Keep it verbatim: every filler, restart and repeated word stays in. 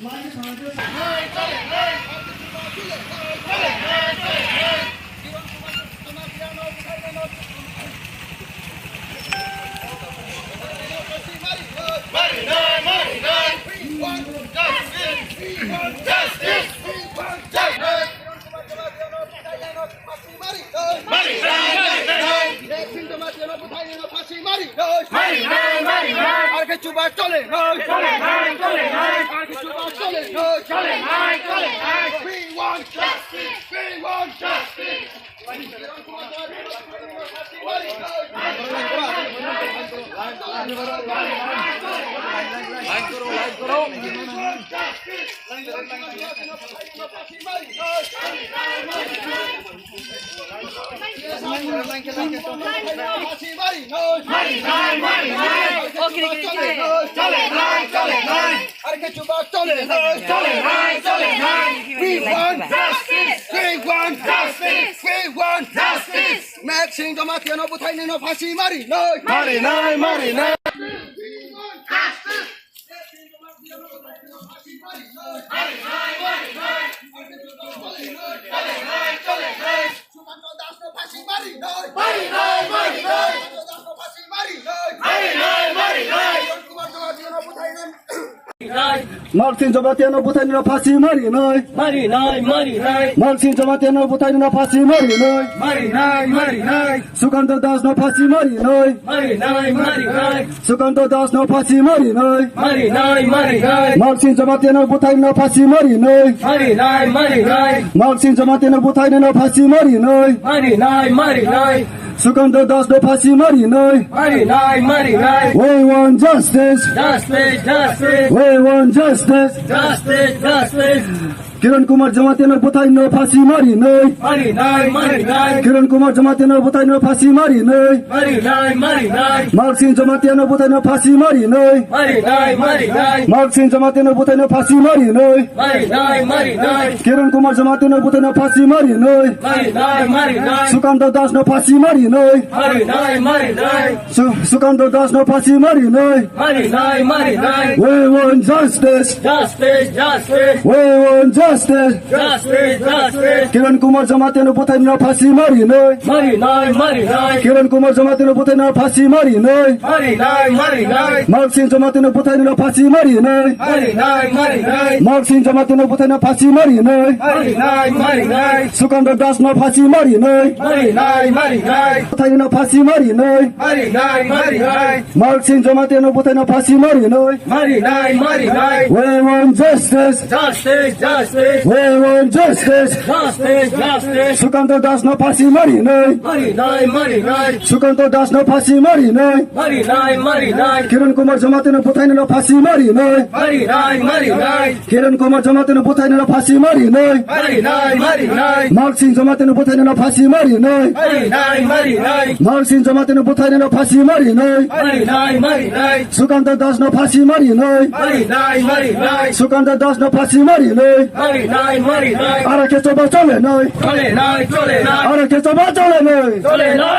Mari, mari, mari, mari. Mari, mari, mari, mari. Mari, mari, mari, mari. Ar ke chuba chole nai. Chole nai, chole nai. Ar ke chuba chole nai. Chole nai, chole nai. We want justice. We want justice. We want justice! We want justice! We want justice! Max Singh Jamatia no buthai no phasi mari noi. Mari noi, mari noi. Maxine Jamatia no buthai no phasi mari noi. Mari noi, mari noi. Maxine Jamatia no buthai no phasi mari noi. Mari noi, mari noi. Sukanta Das no phasi mari noi. Mari noi, mari noi. Sukanta Das no phasi mari noi. Mari noi, mari noi. Maxine Jamatia no buthai no phasi mari noi. Mari noi, mari noi. Maxine Jamatia no buthai no phasi mari noi. Mari noi, mari noi. Sukanta Das no phasi mari noi. Mari noi, mari noi. We want justice. Justice, justice. We want justice. Justice, justice. Kiran Kumar Jamatia no buthai no phasi mari noi. Mari noi, mari noi. Kiran Kumar Jamatia no buthai no phasi mari noi. Mari noi, mari noi. Maxine Jamatia no buthai no phasi mari noi. Mari noi, mari noi. Maxine Jamatia no buthai no phasi mari noi. Mari noi, mari noi. Kiran Kumar Jamatia no buthai no phasi mari noi. Mari noi, mari noi. Sukanta Das no phasi mari noi. Mari noi, mari noi. Su-, Sukanta Das no phasi mari noi. Mari noi, mari noi. We want justice. Justice, justice. We want justice. Justice, justice. Kiran Kumar Jamatia no buthai no phasi mari noi. Mari noi, mari noi. Kiran Kumar Jamatia no buthai no phasi mari noi. Mari noi, mari noi. Maxine Jamatia no buthai no phasi mari noi. Mari noi, mari noi. Maxine Jamatia no buthai no phasi mari noi. Mari noi, mari noi. Sukanta Das no phasi mari noi. Mari noi, mari noi. Buthai no phasi mari noi. Mari noi, mari noi. Maxine Jamatia no buthai no phasi mari noi. Mari noi, mari noi. We want justice. Justice, justice. We want justice. Justice, justice. Sukanta Das no phasi mari noi. Mari noi, mari noi. Sukanta Das no phasi mari noi. Mari noi, mari noi. Kiran Kumar Jamatia no buthai no phasi mari noi. Mari noi, mari noi. Kiran Kumar Jamatia no buthai no phasi mari noi. Mari noi, mari noi. Maxine Jamatia no buthai no phasi mari noi. Mari noi, mari noi. Maxine Jamatia no buthai no phasi mari noi. Mari noi, mari noi. Sukanta Das no phasi mari noi. Mari noi, mari noi. Sukanta Das no phasi mari noi. Mari noi, mari noi. Aro ke choba chole noi. Chole noi, chole noi. Aro ke choba chole noi. Chole noi.